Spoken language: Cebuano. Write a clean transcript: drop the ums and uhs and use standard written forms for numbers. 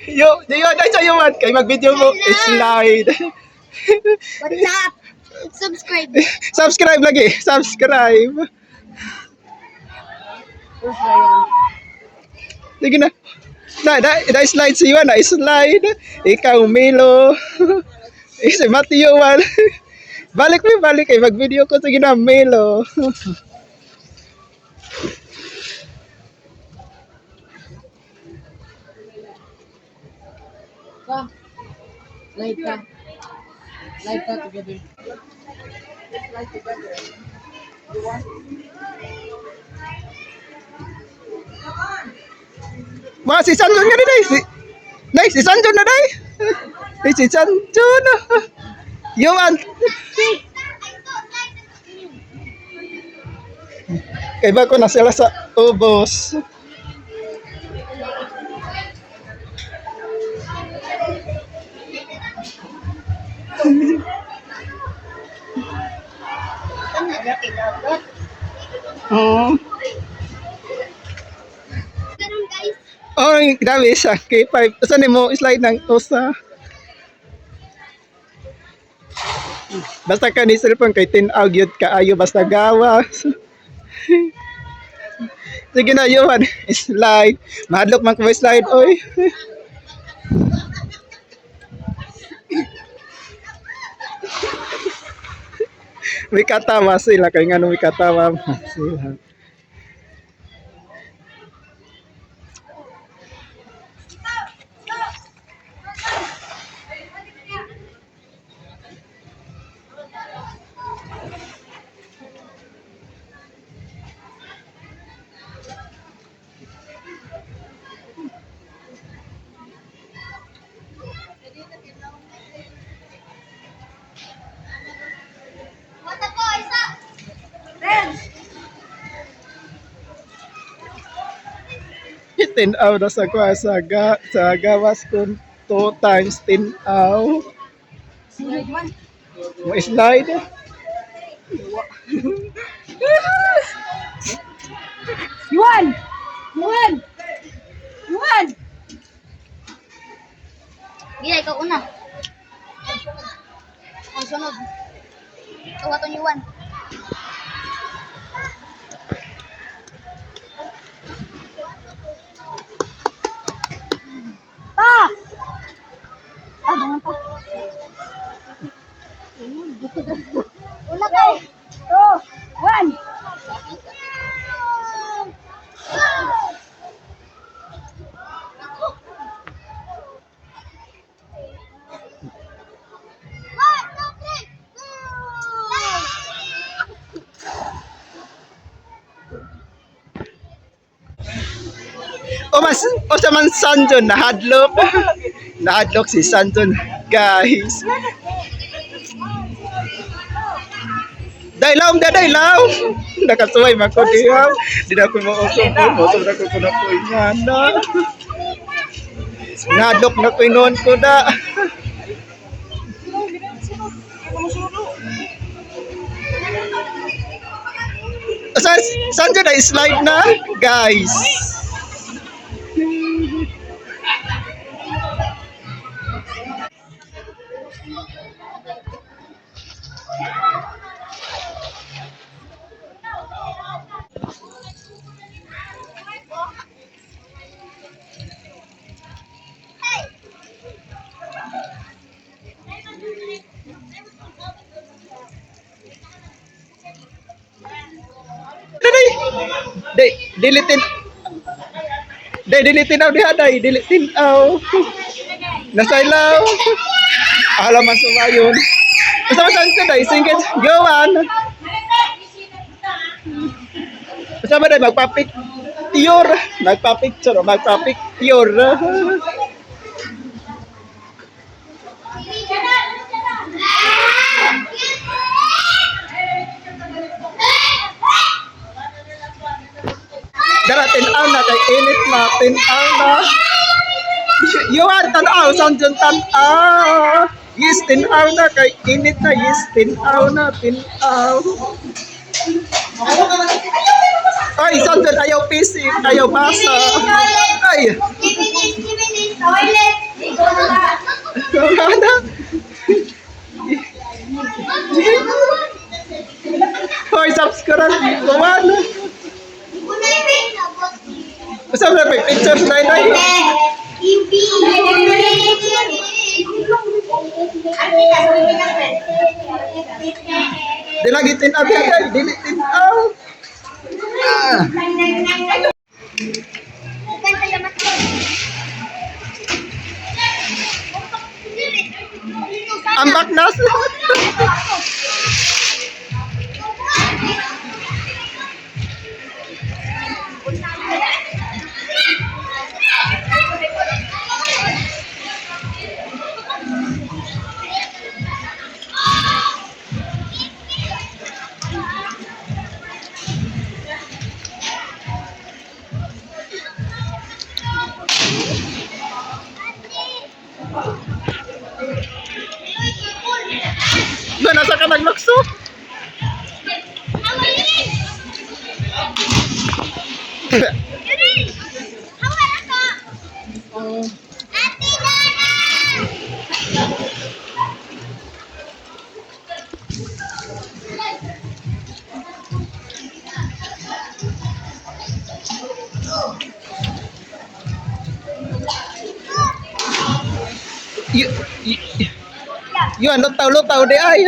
Yo, yo, dai sa man kay mag-video mo slide. What's up? Subscribe. Subscribe lagi, subscribe. Sige na. Na, na, na slide si Yuan, na slide. Ikaw Milo. Eh, si Mateo man. Balik mi, balik kay mag-video ko, sige na Milo. Ka. Slide ka. Slide ka together. Slide together. You want? Ma, si Sanjon nga ni. Si Nay, si Sanjon na day. Eh, si Sanjon. Yuan. Kay ba ko na sila sa ubos. Oo. Ganun, guys. Oh, grabe siya. K5. Saan mo slide ng usa? Basta ka ni cellphone kay tinaw gyud kaayo basta gawas. Sige na, Yohan. Slide. Mahadlok man ko slide, oy. May katawa sila kay ngano may katawa man sila. What's up po, isa? Tinaw na sa kwa sa, ga, sa gawas kun 2 times tinaw. Slide man. Mo slide. Yuan! Yuan! Yuan! Gila, ikaw una. Ang sunod. Ikaw atong yuan. Pa! Ah, dangan pa. Una ka. Two! One! One, two, three, go! O mas o sa man Sanjon nahadlok. Nahadlok si Sanjon, guys. Dai laom da dai laom. Nakasuway man ko diha. Di na ko mo mo na ko kuno ko ingana. Nahadlok na ko inon ko da. San Sanjon na slide na, guys. Dali. Dai, dilitin. Dai, dilitin aw diha dai, dilitin aw. Nasa ilaw. Alam man sumayon. Basta man ka dai, singit gawan. Basta ba dai magpa-picture, magpa-picture, magpa-picture. Dara tinaw na kay init na, tinaw na. Yuan, tanaw, sandiyan tanaw. Yes, tinaw na kay init na. Yes, tinaw na, tinaw. Ay, sandiyan, ayaw pisik, ayaw basa. Ay, Skibidi, skibidi, toilet. Nana. Hoy, subscribe. Kuman. Usap na pictures na inay. Dili tinaw diha kay, dili tinaw. Ah. Ambak nas. Na nasa ka naglakso? Yun, lutaw, lutaw di ay.